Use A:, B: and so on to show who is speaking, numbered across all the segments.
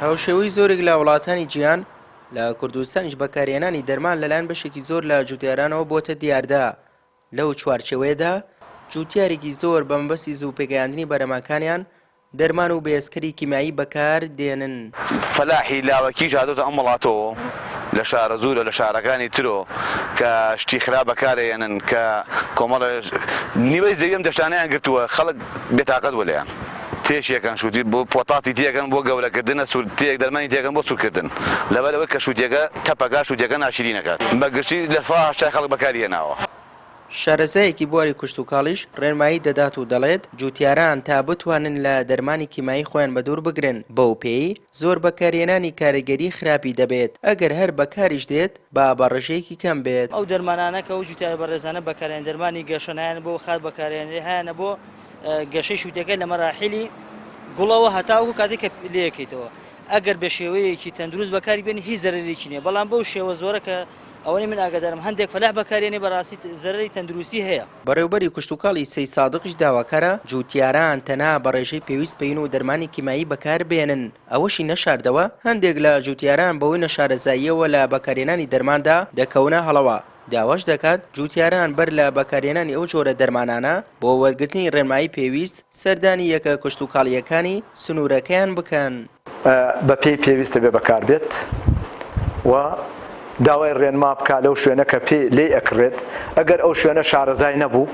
A: هاوشێوەی زۆرێک لە وڵاتانی جیهان، لە کوردستانیش بەکارهێنانی دەرمان لەلایەن بەشێکی زۆر لە جوتیارانەوە بۆتە دیاردە، لەو چوارچێوەیەدا جوتیارێکی زۆر بە مەبەستی زوو پێگەیاندنی بەرهەمەکانیان دەرمان و بەهێزکەری کیمیایی بەکار دێنن.
B: فەلاحی لاوەکیش هاتۆتە ئەم وڵاتەوە لە شارەزوورە لە شارەکانی ترۆ کە شتی خراپ بەکارئەیەنن کە کۆمەڵێ نیوەی زەوی ئەم دەشتانەیان گرتووە خەڵک بێتاقەت بووە لێیان تێشیەکەن شوتی بۆ پۆتاسی تێکەن بۆ گەورەکردنە سوور تێک دەرمانی تێکەن بۆ سوورکردن لەبەر ئەوەی کە شوتیەکە تەپەکا شوتیەکە ناشرین ئەکات بە گشتی لە سا هەشتای خەڵک بەکاری هێناوە.
A: شارەزایەکی بواری کشتوکاڵیش ڕێنمایی دەدات و دەڵێت، جوتیاران تا بتوانن لە دەرمانی کیمایی خۆیان بەدوور بگرن، بەو پێیەی زۆر بەکارهێنانی کاریگەری خراپی دەبێت، ئەگەر هەر بەکاریش دێت با بە ڕێژەیەکی کەم بێت.
C: ئەو دەرمانانە کە ئەو جوتیارە بەڕێزانە بەکارهێنن دەرمانی گەشەن هەیانە بۆ خار بەکارهێنرێ هەیانە بۆ گەشەی شوتیەکە لە مەراحیلی گوڵەوە هەتاوەکو کاتێک کە لێکەیتەوە ئەگەر بە شێوەیەکی تەندروست بەکاری بێنی هیچ زەرەرێکی نییە بەڵام بەو شێوە زۆرە کە ئەوەی من ئاگادارم هەندێک فەلاح بەکارێنێ بەڕاستی زەرەری تەندروستی هەیە.
A: بەڕێوبەری کشتوکاڵی سەیدسادقیش داواکارە جوتیاران تەنها بە ڕێژەی پێویست پەین و دەرمانی کیمایی بەکاربێنن، ئەوەشی نەشاردەوە هەندێک لە جوتیاران بەهۆی نەشارەزاییەوە لە بەکارهێنانی دەرماندا دەکەونە هەڵەوە، داواش دەکات جوتیاران بەر لە بەکارهێنانی ئەو جۆرە دەرمانانە بۆ وەرگرتنی ڕێنمایی پێویست سەردانی یەکە کشتوکاڵییەکانی سنوورەکەیان بکەن.
D: بە پێی پێویست دەبێ بەکار بێت و داوای ڕێنما بکا لەو شوێنە کە پێ لێی ئەکڕێت ئەگەر ئەو شوێنە شارەزای نەبوو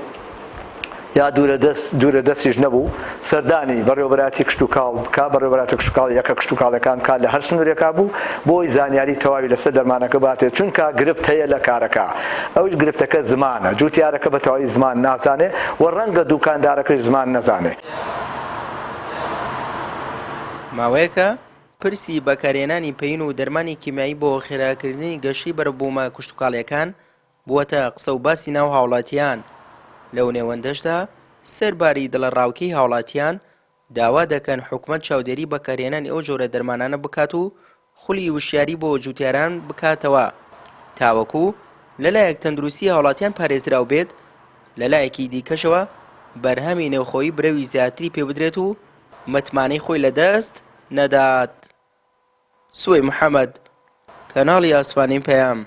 D: یا دوورە دەست دوورە دەستیش نەبوو سەردانی بەڕێوەبەرایەتی کشتوکاڵ بکا بەڕێوەبەرایەتی کشتوکاڵ یەکە کشتوکاڵەکان بکا لە هەر سنوورێکا بوو بۆی زانیاری تەواوی لەسەر دەرمانەکە باتێ چونکە گرفت هەیە لە کارەکە ئەویش گرفتەکە زمانە جوتیارەکە بە تەواوی زمان نازانێ و ڕەنگە دوکاندارەکەش زمان نەزانێ.
A: ماوەیەکە پرسی بەکارهێنانی پەین و دەرمانی کیمیایی بۆ خێراکردنی گەشەی بەرەوبوومە کشتوکاڵییەکان بووەتە قسە و باسی ناو هاوڵاتیان، لەو نێوەندەشدا سەرباری دڵەڕاوکێی هاوڵاتیان داوا دەکەن حکومەت چاودێری بەکارهێنانی ئەو جۆرە دەرمانانە بکات و خولی وشیاری بۆ جوتیاران بکاتەوە تاوەکو لەلایەک تەندروستی هاوڵاتیان پارێزراو بێت لەلایەکی دیکەشەوە بەرهەمی نێوخۆیی برەوی زیاتری پێبدرێت و متمانەی خۆی لەدەست نەدات. سوەی محەمەد، کەناڵی ئاسمانی پەیام.